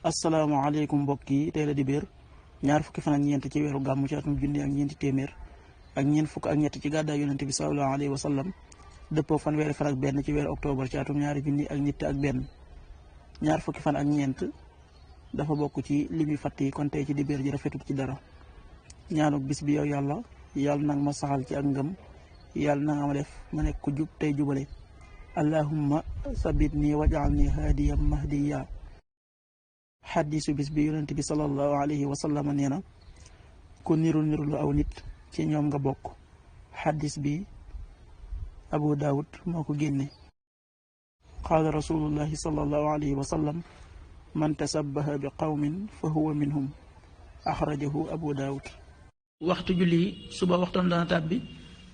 asalaamaaleykum mbokk yi tey la dibéer ñaar fukki fan ak ñeent ci weeru gàmmu ci atum junni ak ñeenti téeméer ak ñeent fukk ak ñett ci gàddaay yonente bi sallallahu alayhi wa sallam dëppoo fanweeri fan ak benn ci weeru octobre ci atum ñaari junni ak ñett ak benn. ñaar fukki fan ak ñeent dafa bokk ci limi fatt yi kon tey ci dibéer ji rafetut ci dara. ñaanuk bis bi yow yàlla nag ma saxal ci ak ngëm yàlla na nga ma def ma nekk ku jub tey jubale allahumma sabit nii wajaal nii haadiyan mahdiya. xaddiisu bis bi yonent bi sallallahu alayhi wa sallam nee na ku niru lu aw nit ci ñoom nga bokk. xaddiis bi Abu Daawud moo ko génne. qaala rasulullahi sallallahu alayhi wa sallam man tasabbaha bi qawmin fa huwa minhum axrajahu Abu Daawud. waxtu julli suba waxtoon dana tàbbi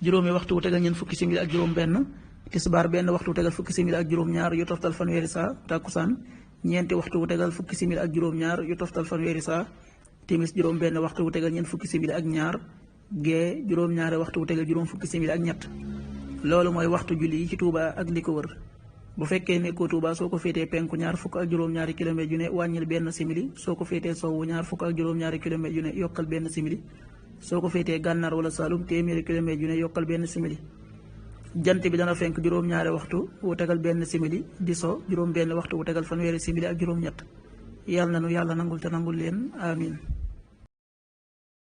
juróomi waxtu wu tegal ñeent fukki simili ak juróom benn, tisbaar benn waxtu wu tegal fukki simili ak juróom ñaar yu toftal fanweeri saa, takkusaan ñeenti waxtu wu tegal fukki simili ak juróom ñaar yu toftal fanweeri saa, timis juróom benn waxtu wu tegal ñeent fukki simili ak ñaar, gee juróom ñaari waxtu wu tegal juróom fukki simili ak ñett. loolu mooy waxtu julli yi ci Touba ak li ko wër. bu fekkee nekkoo Touba soo ko féetee penku ñaar fukk ak juróom-ñaari kilomètre yu ne wàññil benn simili, soo ko féetee sowwu ñaar fukk ak juróom-ñaari kilomètre yu ne yokkal benn simili, soo ko féetee gànnaar wala Saalum téeméeri kilomètre yu ne yokkal benn simili. jant bi dana fenk juróom-ñaari waxtu wu tegal benn simili, di so juróom benn waxtu wu tegal fanweeri simili ak juróom-ñett. yàlla na nu yàlla nangul te nangul leen amin.